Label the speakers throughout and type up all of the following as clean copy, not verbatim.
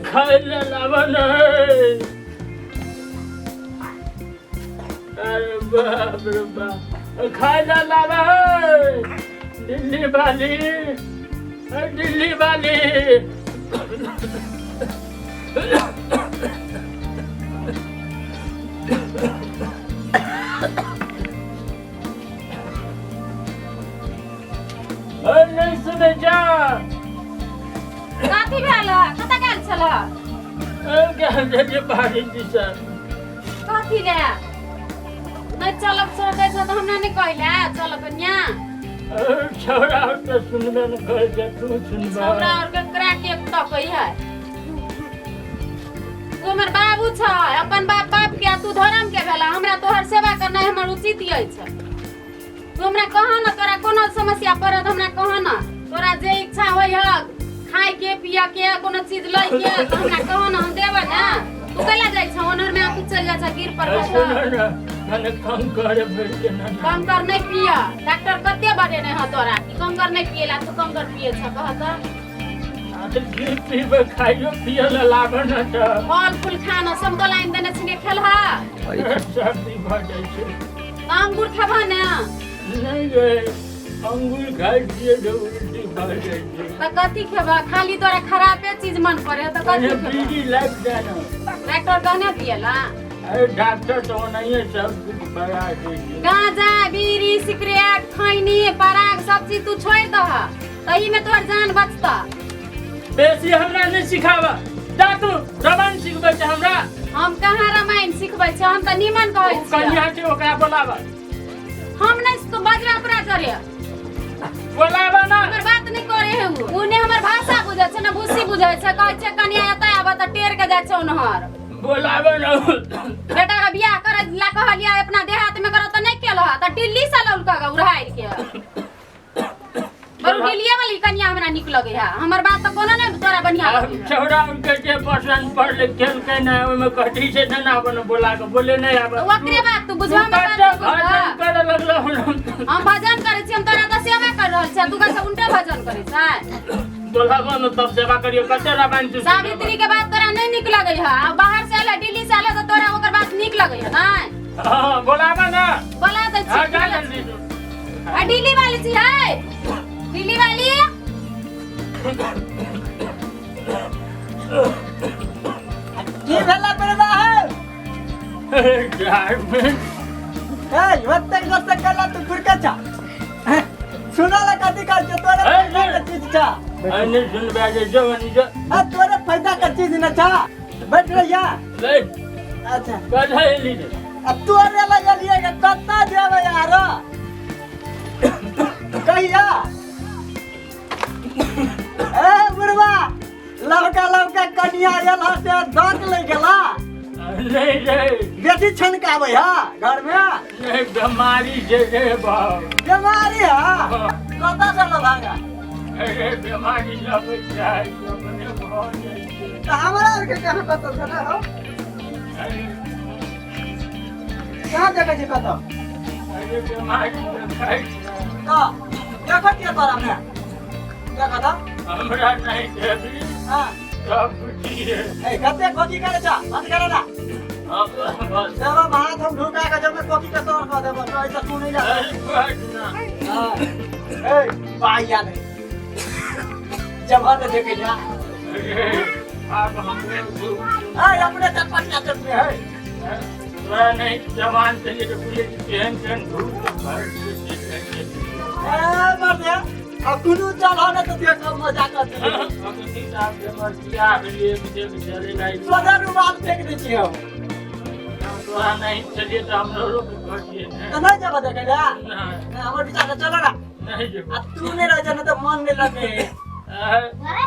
Speaker 1: खाय लए लाबऽ नहि। अरे बाप रे बाप, खाय लए लाबऽ है दिल्ली वाली, दिल्ली वाली। नहि सुनै जा।
Speaker 2: कथी भेल? कतऽ गेल छल?
Speaker 1: गेल छलियै बाड़ी दिसन।
Speaker 2: कथी ले नहि चलब सकै छ तऽ हमरा नहि कहले चल कन्या।
Speaker 1: छौड़ा आओर तऽ सुनबे नहि करै छै, तू सुनबह।
Speaker 2: छौड़ा आओर केकरा के तकै है? तू हमर बाबू छ, अपन बाप बाप के आ तू धर्म के भेला। हमरा तोहर सेवा करनाइ हमर उचित अछि। तू हमरा कह न, तोरा कोनो समस्या पड़त हमरा कह न। तोरा जे इच्छा होइ है खाय के पिय के कोनो चीज लै के तऽ हमरा कह न, हम देबै ने। तू कैला जाइ छ ओनहर में? तू चलि जाइ छ गिर पर।
Speaker 1: सुन न, मने कंकर भरि के न
Speaker 2: कंकर नहीं पिय। डॉक्टर कते बतेने ह तोरा कि कंकर नहीं पियला? तू कंकर पिए छ, कह तऽ।
Speaker 1: घी पीबै, खाइयो पियै लए लाबऽ न तऽ।
Speaker 2: फल फूल खाना समतोला आनि देने छियै, खेलहा।
Speaker 1: सर्दी भऽ जाइ छै।
Speaker 2: अंगूर खेबह ने?
Speaker 1: नहि गे, अंगूर खाइ छियै तऽ उल्टी भऽ जाइ छै।
Speaker 2: तऽ कथी खेबह? खाली तोरा खराबे चीज मन पड़े तऽ कथी
Speaker 1: अरे
Speaker 2: खेबह?
Speaker 1: बीड़ी लागि जाय ने।
Speaker 2: डॉक्टर कहने पियला?
Speaker 1: अरे डॉक्टर तऽ ओनाहिए सब किछु बड़ा दै छै।
Speaker 2: गांजा बीड़ी सिगरेट खैनी पराग सब चीज तू छोड़ि दह, तही में तोहर जान बचतह।
Speaker 1: बेसी हमरा नहि सिखाबऽ जा, तू रामायण सिखबै छै हमरा।
Speaker 2: हम कहाँ रामायण सिखबै छी? हम तऽ निमन कहै
Speaker 1: ओ
Speaker 2: छियै।
Speaker 1: कनिया छै, ओकरा बोलाबऽ।
Speaker 2: हम नहि, तू बजरा पूरा करे।
Speaker 1: बोलाबऽ ना।
Speaker 2: हमर बात नहि करे है उ। उ ने हमर भाषा बुझै छै ने भूसी बुझै छै। कहै छै कनिया एतऽ आबऽ तऽ टेर के जाइ छै ओनहर।
Speaker 1: बोलाबऽ ना।
Speaker 2: बेटा के बियाह करे ला कहलियै अपना देहात में करो तऽ नहि केलह तऽ दिल्ली से लौलक उड़ारि के। बरू दिल्लीए वाली कनिया हमरा नीक लगे है। हमर बात तऽ कोनो नहि तोरा बढ़िया
Speaker 1: आब
Speaker 2: लगे है।
Speaker 1: छौड़ा उनके जे पसंद पड़ले खेलकै नहि, ओहिमे कथी छै? तेना अपन बोला के बोले नहि आबे।
Speaker 2: तऽ ओकरे बात तू बुझबा, हमर बात तू बुझबा।
Speaker 1: भजन करे लगलो।
Speaker 2: हम भजन करै छी? हम तोरा तऽ सेवा कर रहल छी, तू कैसे उल्टे भजन करै छै?
Speaker 1: बोलाबऽ ने तब सेवा करियो। कते रामायण तू?
Speaker 2: सावित्री के बात तोरा नहीं नीक लगे है आ बाहर से आयल है, दिल्ली से आयल है तऽ तोरा ओकर बात नीक लगे है नहीं?
Speaker 1: हाँ, बोलाबऽ ना।
Speaker 2: बोला दै
Speaker 1: हाँ,
Speaker 2: छी।
Speaker 1: जा जल्दी तू।
Speaker 2: आ दिल्ली वाली छी है, दिल्ली वाली।
Speaker 3: की भेला बरबा है?
Speaker 1: ड्राइवर।
Speaker 3: ए ओतेक दोस्त कला तू घुरके छा सुनला कथी कहै छै तोरे?
Speaker 1: ए,
Speaker 3: फायदा के चीज छा।
Speaker 1: नहीं सुनबे जे जो नहीं जो।
Speaker 3: आ तोरे फायदा के चीज न छा, बैठ रहिया।
Speaker 1: ले।
Speaker 3: अच्छा।
Speaker 1: कथा एली रे?
Speaker 3: आ तोरे लग लिए के कत्ता देबै यार, कहिया? ए बुढ़वा, लड़का लड़का कनिया आयल ह से दांत ले गेला?
Speaker 1: नहीं रे।
Speaker 3: बेसी छनकाबै है घर में?
Speaker 1: नहीं, बीमारी छै रे बाप।
Speaker 3: बीमारी है? कतऽ से लभागा?
Speaker 1: अरे बीमारी लगै छै अपने भऽ जाइ छै।
Speaker 3: तऽ हमरा आरके कहाँ कतऽ छलै हो?
Speaker 1: अरे।
Speaker 3: कहाँ देखै छी कतऽ?
Speaker 1: अरे बीमारी देखै छै।
Speaker 3: तऽ देखै छियै तोरा मे, देखऽ तऽ।
Speaker 1: हमरा नहीं देबी।
Speaker 3: हाँ।
Speaker 1: सब बुझिए।
Speaker 3: ए कते खोकी करे छा, बंद करे ना।
Speaker 1: हाँ, बस।
Speaker 3: देबो हाथ हम ढुका के जब कोकी के तोड़ कऽ देबो तो ऐसा सुनै जा।
Speaker 1: अरे बस ना।
Speaker 3: हाँ। ए पाइया नहीं जब देखे जा।
Speaker 1: अरे आब हमरे
Speaker 3: ए अपने चटपटिया चटनी है।
Speaker 1: तोरा नहीं जवान से ये बुझे केहन केहन धूप भर के।
Speaker 3: ए मर्दे, अब दुनू चल ने तऽ देख मजा कर।
Speaker 1: बियाह भेलियै चले जाइ।
Speaker 3: सोझा रुमाल फेंक दै छियै हम।
Speaker 1: तोरा नहीं चलिए तऽ हमरो के घटिए।
Speaker 3: तऽ नहि जेबऽ देखै लए?
Speaker 1: नहीं।
Speaker 3: हमर विचार से चलो ना।
Speaker 1: नहीं जेबो।
Speaker 3: आ तू नहि रहै छ ने तऽ मन नहि लगे।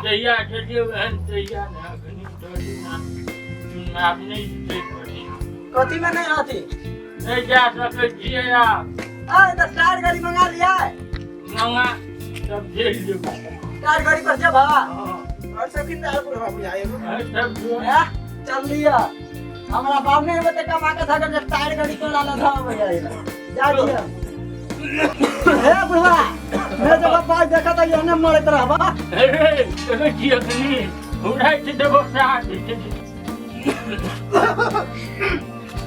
Speaker 1: जहिया चलिए वहन तहिया ने, अखनी डरी ना चुनाव नहीं जीते पड़ी।
Speaker 3: कथी में नहीं आती?
Speaker 1: नहीं जा सकै छियै आब।
Speaker 3: आ तऽ टायर गाड़ी मंगा लिया।
Speaker 1: मंगा तब जेल जेबो।
Speaker 3: टायर गाड़ी पर जेबऽ?
Speaker 1: हाँ।
Speaker 3: और सब किन दाल बुढ़वा बुझाए
Speaker 1: सब
Speaker 3: हैं, चल लिया। हमरा बाप ने बते कमा के थाकल जे टायर गाड़ी तोड़ा ला धाव भैया जा दिया। हे बुढ़वा, मैं जब बाप देखा था ये न मरत रहबा।
Speaker 1: अरे देखै छी अखनी उड़ाइ देबो साथ।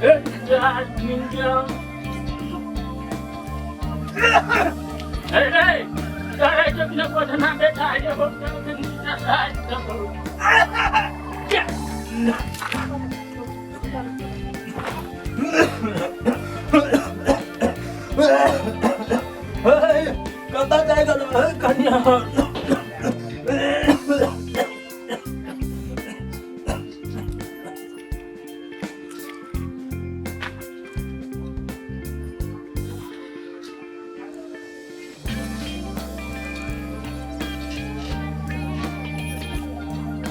Speaker 1: एक चार तीन चार। अरे तारे जब न पढ़ना बेटा है वो
Speaker 3: कतऽ जाइ गेलौ कन्या?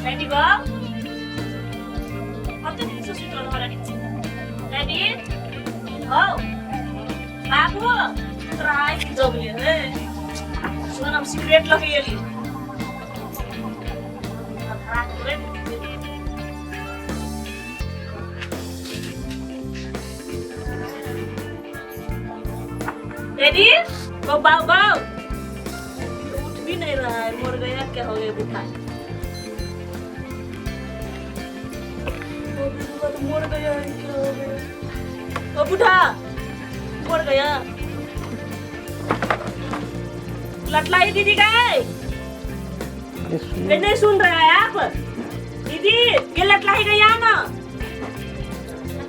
Speaker 4: रेडी गो, कति दिनसँ सुतल रहल छी? रेडी हौ बाबू, तोरा आइ जगले हे। सुन, हम सिगरेट लऽ के एली। रेडी गो बाबू, बाबू उठ भी नहीं रहा है। मर गया क्या? हो गया बुढ़ा? ओ बुढ़ा तो मर गया है, क्या हो गया? ओ बुढ़ा मर गया। लटलाई दीदी गए नहीं सुन रहा है आप दीदी के लटलाई गया ना।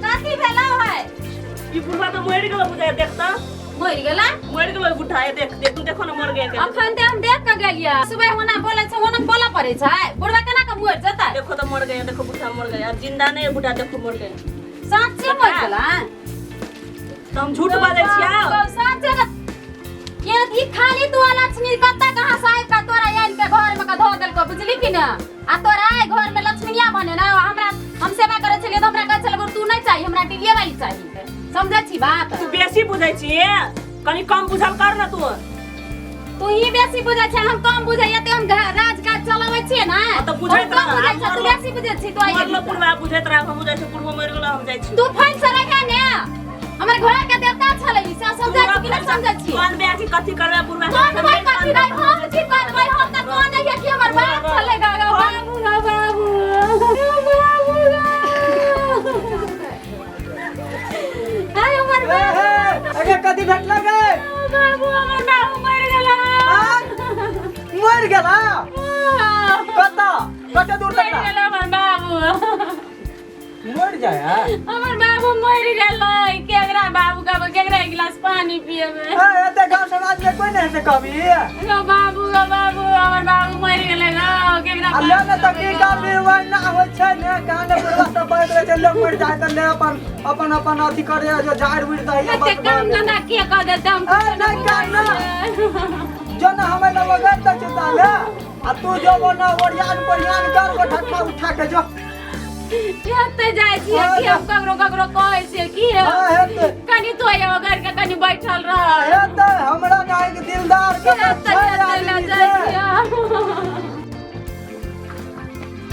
Speaker 2: कथी भेलौ है?
Speaker 4: ई बुढ़वा तो मर गेलो बुझाय, देखता।
Speaker 2: मरि गेला?
Speaker 4: मर गेलो बुढ़ा, ये देख देख, तू देखो ना, मर गया क्या?
Speaker 2: अखन ते हम देख के गेलियै सुबह। होना बोलै छै, होना बोलऽ पड़ै छै। बुढ़वा केना के मरि जेतै?
Speaker 4: देखो तो मर गया, देखो बुढ़ा मर गया, अब जिंदा नहीं है बुढ़ा, देखो मर गया।
Speaker 2: साँचे मरि गेला?
Speaker 4: तो हम झूठ बाजै छियै?
Speaker 2: साँचे ने। ये ई खाली तू लक्ष्मी कत्ता कहाँ से आबि के तोरा आनि के घर में के धऽ देलकौ, बुझली कि ने? आ तोरा आइ घर में लक्ष्मीनिया बने ना। हमरा हम सेवा करै छलियै तऽ हमरा कहै छलै, तू नहीं चाही हमरा, टिलिये वाली चाही। समझै छी बात?
Speaker 4: तू बेसी बुझै छियै, कनी कम बुझल कर ना तू।
Speaker 2: तू ही बेसी बुझै छै, हम कम बुझै ते हम राज काज चलाबै छियै ने।
Speaker 4: हाँ, तऽ बुझैत
Speaker 2: हम कम
Speaker 4: रह,
Speaker 2: बुझै छै, तू
Speaker 4: मरलो।
Speaker 2: बेसी बुझै छी तू। आइ
Speaker 4: मरलो बुढ़वा बुझैत रह, हम जाइ छी, बुढ़वा मरि गेलो, हम जाइ छी।
Speaker 2: तू फैल से रखे ने, हमर घर के देवता छलै ई। से समझै छी कि नहीं समझै छी?
Speaker 4: कोन बियाह की कथी करबै बुढ़वा?
Speaker 2: कोन भाई कथी भाई? हम की करबै? हम तऽ कोन है कि हमर बाप छलै। गा गा बाबू, गा बाबू, बाबू गा। हाय हमर
Speaker 3: ए
Speaker 2: बाबू।
Speaker 3: हे, अगे कथी भेटल गे?
Speaker 2: बाबू, हमर बाबू मरि गेला।
Speaker 3: मरि गेला? कतऽ कते दूर
Speaker 2: मरि
Speaker 3: तक
Speaker 2: गेला हमर बाबू।
Speaker 3: मरि जाय है?
Speaker 2: हमर बाबू मरि गेलै। केकरा बाबू कहबै? केकरा एक गिलास पानी पिएबै?
Speaker 3: ए, एते गाँव समाज में कोई नहीं से कभी?
Speaker 2: गो बाबू, गो बाबू, हमर बाबू मरि गेलै गो। केकरा
Speaker 3: आ ले ने तऽ की करबी, वही ना होइ छै ने। कहाँ ने बुढ़वा सब बैठ रहै छै, लोग मरि जाय तऽ ले अपन अपन अपन अथी करे जो झाड़ उड़ दै।
Speaker 2: एते काम धंधा के कऽ देतै? हम
Speaker 3: ए, नहि काम ना। जो ना हमें लग गए तऽ चिंता ले आ तू जो वो ना ओरियान पोरियान कर वो ठट्ठा उठा के जो।
Speaker 2: हेतै जाइ छियै कि हम ककरो ककरो कहै छियै की?
Speaker 3: हाँ, हेतै।
Speaker 2: कनि तो घर के कनि बैठल रह।
Speaker 3: हेतै, हमरा नाइक दिलदार के
Speaker 2: हेतै
Speaker 3: छै
Speaker 2: हेतै लऽ
Speaker 3: आदमी
Speaker 2: जाइ
Speaker 3: से।
Speaker 2: छियै।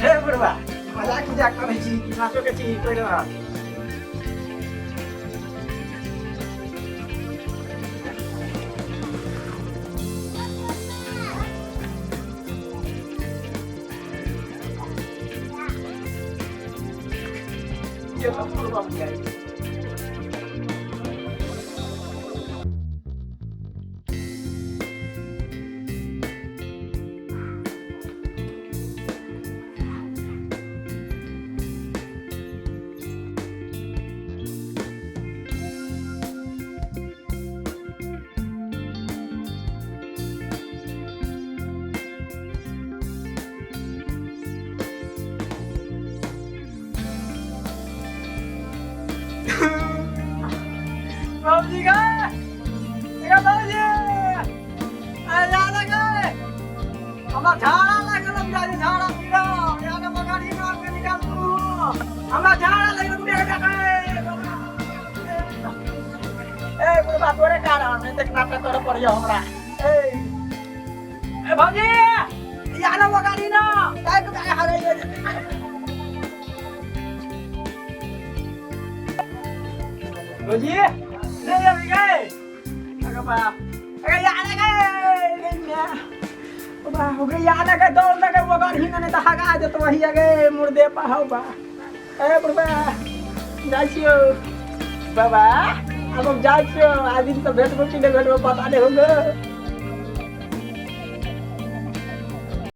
Speaker 3: हे बुढ़वा, मजाक उजाक करै छी कि साँचो के छी कोइ रहा? बुढ़वा बुझाइ बाबूजी गए, ए बाबूजी, अरे याद गए, हमरा झाड़ा लागल, हम जाय झाड़ा पीरो याद बगाड़ी मार के निकाल तू। हमरा झाड़ा लागल बुढ़िया के। ए बुढ़बा, तोरे कारण एतेक नाटक करे पड़ियो हमरा। ए ए भौजी, याद बगाड़ी ना काय के काय हराई। भौजी नहीं अभी गए। अरे बा, अरे यार गए नहीं मैं। ओ बा, हो गई यार गए, दौड़ लगे वो गाड़ी ने तो हगा जत वही गए मुर्दे पा हो बा। ए बुढ़बा जाइ छियौ बाबा, आब हम जाइ छियौ। आज दिन तऽ भेटबो कि नहि भेटबो पता नहि होगो।